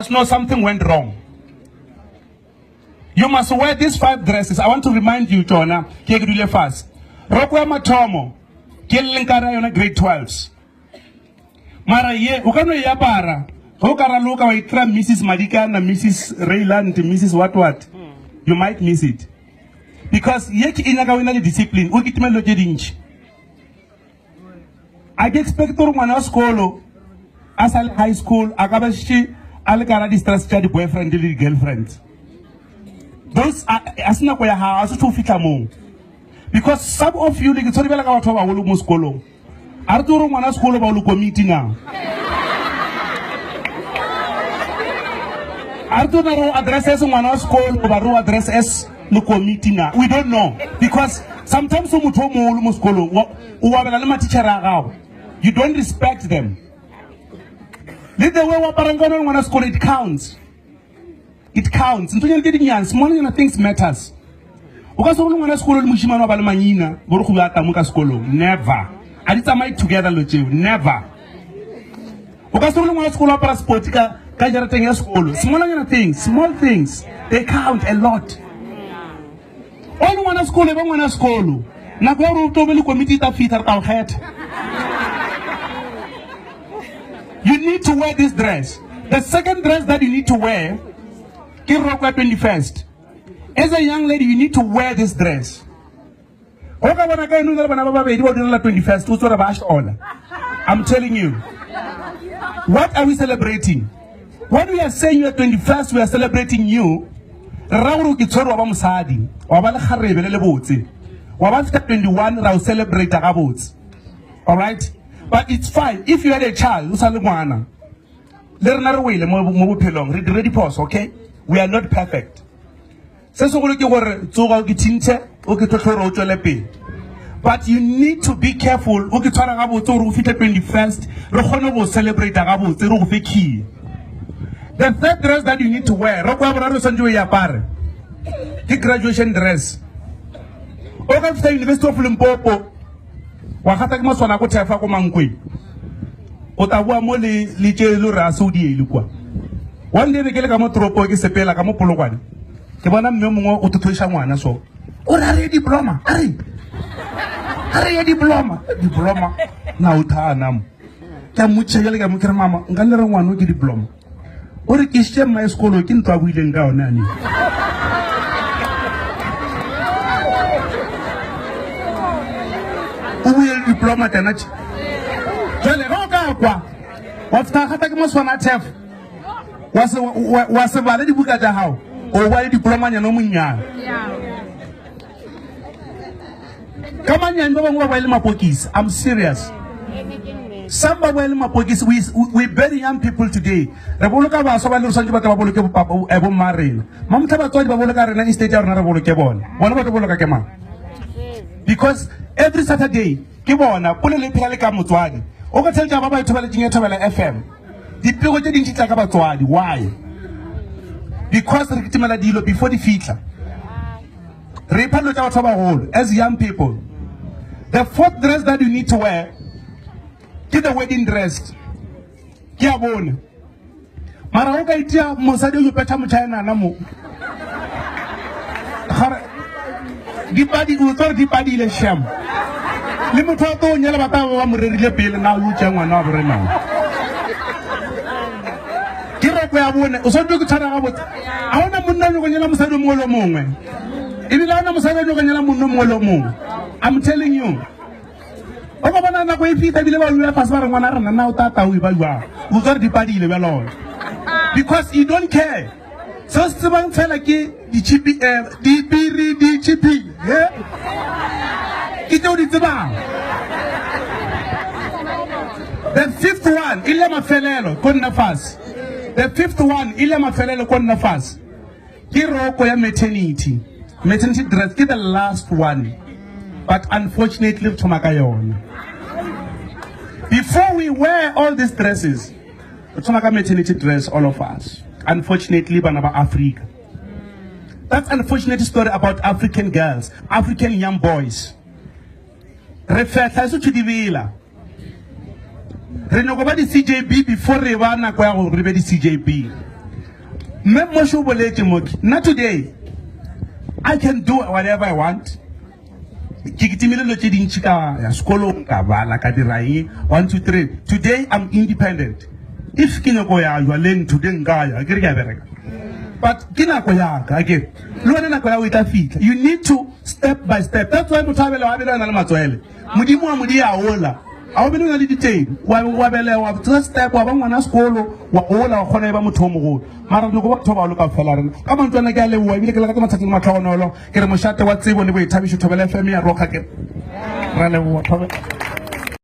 Know something went wrong. You must wear these five dresses. I want to remind you, tšona ke ke dule fase. Roko ya mathomo ke leng ka ra yona grade 12s. Mara ye o ka no e apara ge o ka raloka wa itira Mrs Madikana, Mrs Rayland, Mrs what what. You might miss it. Because ye ke e nyaka o ena le discipline, o kitimela dilo tše dintši. A ke expect gore ngwana wa sekolo a sa le high school a ka ba šetše a le ka ra di-stress tša di-boyfriend le di-girlfriends. Those a se nako ya gago, a se tlo fihla moo. Because some of you le ke tshwere bjala ka batho ba bagolo mo sekolong. A re tse gore ngwana sekolo ba o le komiti na. A re tse gore o address as ngwana wa sekolo ba re o address as le komiti na. We don't know because sometimes o motho o mogolo mo sekolong o abela le matitšhere a gago. You don't respect them. Le the way o aparang ka yona ngwana sekolo it counts. It counts. Ntho nyane tse dinnyane, small nyana things matters. O ka se bone ngwana sekolo le mošimane wa ba le mangina bo re go bja tamo ka sekolong. Never. A di tsamaye together lo tseo. Never. O ka se bone ngwana sekolo apara sport ka ka jarateng ya sekolo. Small nyana things, small things, they count a lot. O le ngwana sekolo e ba ngwana sekolo. Nako ya gore o tlo be le komiti e tla fihla re tla o kgetha. You need to wear this dress. The second dress that you need to wear ke roko ya 21st. As a young lady, you need to wear this dress. O ka bona ka eno le bana ba babedi ba direla 21st o tsore ba hlola. I'm telling you. What are we celebrating? When we are saying you are 21st, we are celebrating you. Re ra gore o ke tshwere wa ba mosadi, wa ba le kgarebe le le botse. Wa ba fihla 21 ra o celebrate gabotse. All right? But it's fine if you had a child o sa le ngwana. Le rena re wele mo mo bophelong, re dire diphoso, okay? We are not perfect. Se segolo ke gore tsoga o ke thinthe, o ke tlhotlhore o tšwele pele. But you need to be careful, o ke tshwara gabotse gore o fihle 21st, re kgone go celebrate gabotse, re go fe key. The third dress that you need to wear, roko ya boraro o swanetše o e apare, ke graduation dress. O ka fihla University of Limpopo, wa gata ke maswana ko thefa ko Mankweng. O tla boa mo le le tše le re a se o di ele kwa. One day be ke le ka mo toropong ke sepela ka mo Polokwane. Ke bona mme mongwe o thothoiša ngwana so. O re a re diploma, a re. A re ye diploma, diploma. Na o thana mo. Ke a mmotšiša jale ka mo ke re mama nka le re ngwana o ke diploma. O re ke išitše mmae sekolo ke ntlo a buileng ka yone ane. O buile le diploma tsena tše. Jale ge o ka kwa wa fihla gata ke moswana thef wa se wa se bale dibuka tša gago o boa le diplomanyana o monnyane. Ka manyami ba bangwe ba boa le mapokisi. I'm serious. Some ba boa le mapokisi. We, we bury young people today. Re boloka baswa ba le re swantse ba tla ba boloke eh, bomma rena. Mamotlha batswadi ba boloka rena instead ya rona re boloke bona. Bona ba tlo boloka ke mang? Because every Saturday ke bona polelo e phela le ka motswadi. O ka tsheletša ba ba e thobaletšeng ya Thobela FM. Dipego tše dintši tla ka batswadi. Why? Because re kitimela dilo before di fihla. Re ipha dilo tša batho ba bagolo as young people. The fourth dress that you need to wear ke the wedding dress. Ke ya bone. Mara o ka itia mosadi o yo petha motšhaenana mo. Gare di padi o tlo re di padile sham. Le motho a tlo nyala batho ba ba mo rerile pele na o tšea ngwana wa borena. Ke roko ya bone o swanetše go tshwara gabotse. Ga ona monna o nyako nyala mosadi o mongwe le o mongwe. Ebile ga ona mosadi o nyako nyala monna o mongwe le o mongwe. I'm telling you. O ka bona nako e fihla ebile ba dula fase ba re ngwana rena na o tata o e ba jwang. O tswa re di padile bjalo. Because you don't care. Se o se tsebang fela ke ditšhipi eh, dipiri ditšhipi. Eh? Ke tse o di tsebang. The fifth one, e le mafelelo ko nna fase. The fifth one, e le mafelelo ko nna fase. Ke roko ya maternity. Maternity dress ke the last one. But unfortunately re thoma ka yona. Before we wear all these dresses, re thoma ka maternity dress all of us. Unfortunately bana ba Africa. That's unfortunate story about African girls, African young boys. Re fehla e se thudibela. Re nyoko ba di-CJB before re ba nako ya gore re be di-CJB. Mme Moshe o boletše mo ke nna today I can do whatever I want. Ke kitimile dilo tše dintši ka ya sekolong ka bala ka dira eng 1 2 3 today I'm independent. If ke nyako ya jwaleng today nka ya ke re ke a bereka. But ke nako ya ka ke le wena nako ya o e tla fihla. You need to step by step. That's why motho a belewa a belewa na le matswele. Modimo wa mo dia ola. A o bele o na le diteng wa wa belewa tsa step wa ba ngwana sekolo wa gola wa kgona e ba motho o mogolo mara nyoko ba batho ba bagolo ka fela rena ka mantswe ana ke a leboa ebile ke lakatsa matsatsi le matlhogonolo ke re mošate wa tsebo le boithabišo Thobela FM ya roga ke ra leboa Thobela.